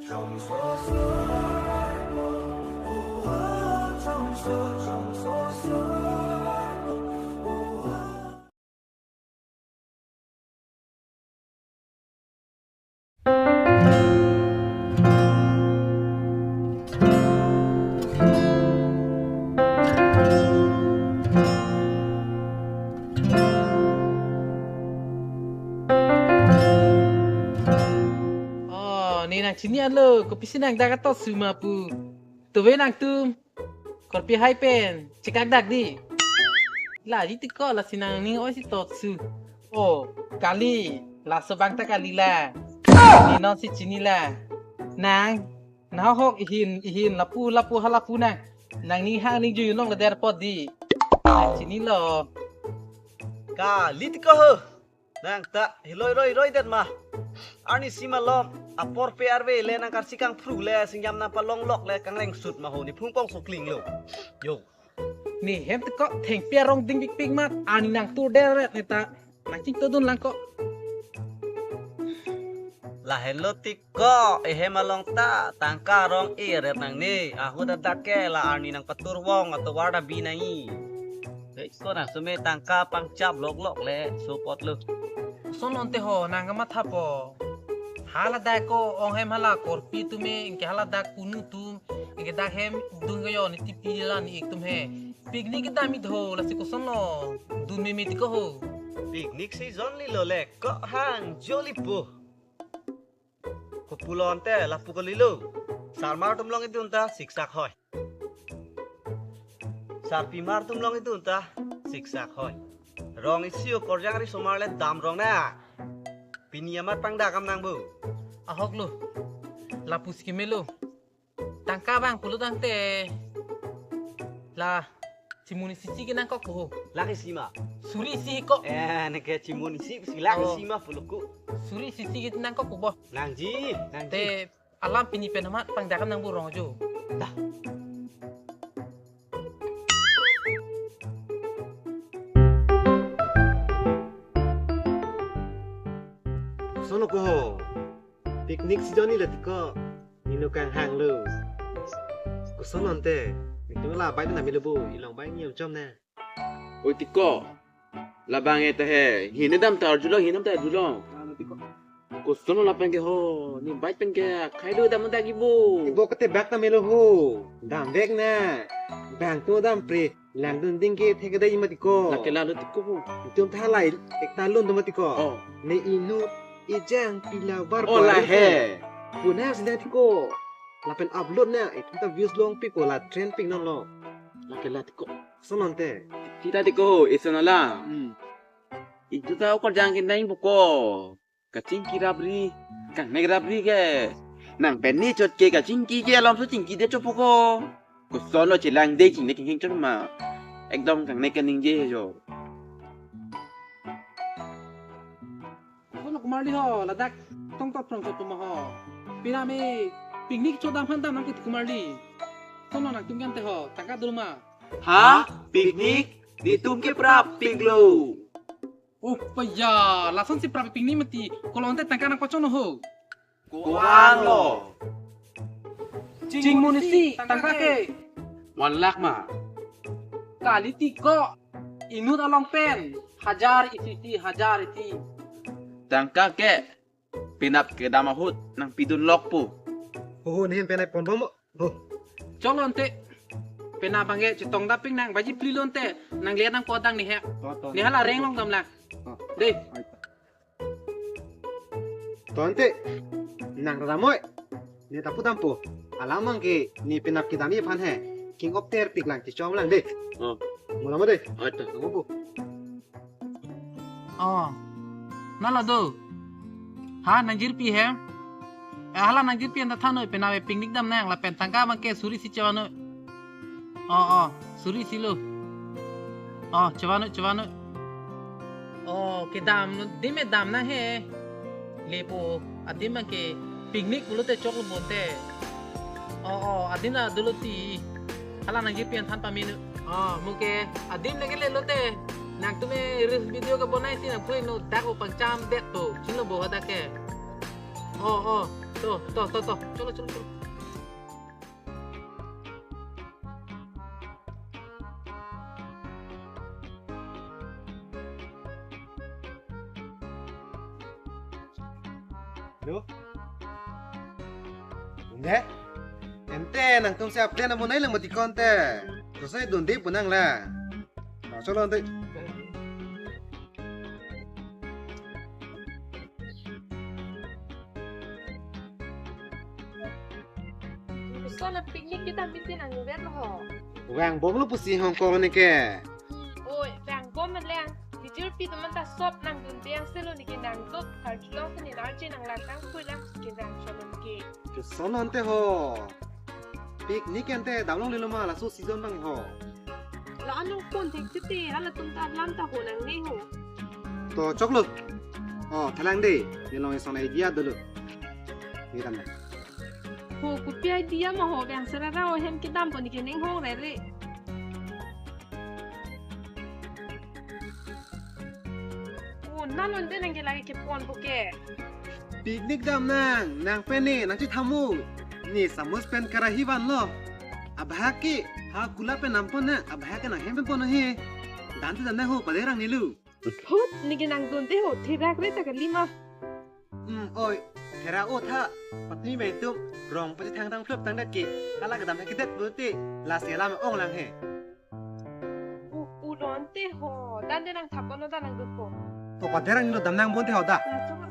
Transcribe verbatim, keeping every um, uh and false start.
Oh, ne nangchini-anlo, kopisi nang dak atot su ma pu. Tuve nangtum. Korpi hai pen, chekak dak di. La, di tiko lasi nangning oi si tot su. Oh, kali, laso abang ta kali la. Ne non si chini la. Nang, nahok ihin, ihin, lapu, lapu, halapu nang. Nangning hang ning juyun long leder pot di. Nangchinilo. Kali tiko ho. Nang ta, hiloi roi roi det ma. Arnisi malom, apor pe arve le nang karsi kangphru le, singjam nangpalong lok le, kangrengsut ma ho, ne phungpong sukling lo. Yo. Ne hem tiko, thengpi arong ding pikpik mat, arni nangtur deret ne ta, nangchingtudun lang ko. Lahenlo tiko, ehem along ta, tangka arong eret nangne, ahut adak ke, la arni nangpatur vong, atovar ta bi nang-i. Hei, ko nang sume tangka pangchap lok lok le, sopotlo. Son onte ho, nang kamathapo. Hala dak ko, ong hem hala korpi tume, ingke hala dak kunu tum, ingke dak hem dun kayo ne tipi la ne ik tum he. Picnic kedam-i tho, lasi kosonlo. Dun meme tiko ho. Picnic season lilo le, ko hang joli po. Kopulo onte lapu kalilo. Sarmar atum long idun ta siksak hoi. Sarpimar atum long idun ta siksak hoi. Rong isi okorjang risomar le dam rong na. Pini amat pangdakam nang bo. Ahok lo. Lapu si kemelo. Tangka abang pulo tangte. La, chimuni sisi ke nangkok ko. Lake sima. Suri si ko. Eh, neke chimuni si, si lake Oh. sima pulo ko. Suri sisi ke nangkok ko bo. Nangji, nangji. Te alam pini pen amat pangdakam nang bo rong jo. Dah. Sono ko ho. Picnic season ni la tiko. Ino kanghang lo. Koson onte. Itum la bike na milo bo. Ilong bike ni chom na. Oi tiko. Labang eta he. Hine dam ta arjulong, hine dam ta arjulong. Koson lo lapen ke ho. Ne bike pen ke khai lo dam ta ki bo. Ibo kate bak ta melo ho. Dam bek na. Bang tu dam pre. Langdun ding ke thek dai mati ko. Lake lalo tiko ho. Itum thalai ekta lun tu mati ko. Oh. Ne inut ejang pila bar Oh, pari lahe. Puna sida tiko. Lapen upload na itum ta views longpik ko la trend pik non lo. Lake la tiko. Sonon te. Kita tiko ho, isono la. Hmm. Itu ta okorjang ke nang buko. Kachingki rapri, kangnek rapri ke. Nang pen ni chot ke kachingki ke alom so chingki de chopo ko. Koson lo chelang de chingnek kengkeng chot ma. Ekdom kangnek kaningje jo. Kono kumar li ho, ladak tong tot prong chot ma ho. Pina me picnic chodam han dam nang kit kumar li. Kono nangtum kan te ho, tangka dul ma. Ha? Picnic? Netum ke prap pik lo. Oh, paya, lason si prap picnic mati. Kolonte tangka nangpachon ho. Ko-an lo? Chingmun isi, tangka ke. One lakh ma. Kali tiko. Inut along pen. Hajar isi si, hajar isi. Tangka ke. Penap kedam ahut nangpidun lok po. Ho, ho, nehin penap pon bom. Ho. Chok lo ante. Penap abang ke chetong dapik nang baji pli lo ante. Nang lihat nang kodang nih ya. To, to. Nih hala reng long dam lang. To. Deh. Ai, to. To ante. Nang ramoi. Ne tapu dampo. Alamang ke ne penap kedam iphan he. King of ter pik lang chichom lang deh. Oh. Mula mo deh. Ai, to. Tunggu po. Oh. Nala do. Ha, nangjirpi he? Eh, hala nangjirpi anta thanoi penap picnic dam nang lapen tangka abang ke suri si chevanoi. Oh, oh, suri si lo. Oh, chevanoi, chevanoi. Oh, kedam, dime dam nang he. Lepo, adim abang ke picnic pulote chok lo bonte. Oh, oh, adim la dolo ti. Hala nangjirpi an than pamino. Oh, mo ke adim lagi le lote. Nangtum e reels video kebonai si nangphui no dak o pangcham det to. Chinilo bo hadak ke. Oh, oh. To, to, to, to. Cholo, cholo, cholo. Lo. Bung de. Ante nangtum si aplen amonai lang mati konte. Kosai dunde pu nang la. Cholo ante. Laso na picnic kedam pen te nang ver lo ho. Vangbom lo pusi Hong Kong ne ke. Oi, vangbom lang. Tijur pi teman ta sop nangdunde angselo neke nangduk, karjulong seni narje nang latang pui lang ke nang cholong ke. Ke sono ante ho. Picnic ante damlonglelo ma, laso season abang ho. La anong pon thek chete, halatum ta lam ta ho nangne ho. To choklo. Oh, thalang de. Nelong isong idea dolo. Ni tanda. Ho, kopi idea ma ho, bang serara o hem kedam pon neke ning hong rere. Oh, nalon de nang ke lagi kepon po ke. Picnic dam nang, nang pen ne, nang chithamo. Ne samus pen karahi vanlo. Abahak ke, ha kula pen nampon nang, abahak ke nang hem pen pon he. Dan tu dan nang ho, paderang nilu. Hut, neke nangdunde ho, therak re ta kalima. Hmm, oi, therak o tha, patni bai tum, rong pachethang tang flup tang dak ke, hala kedam kedet pulote, lasi alam ong lang he. U, ulon te ho, dan de nang thap kono dan nangduk po. To paderang nilo dam nang bon te ho da. Na, chok.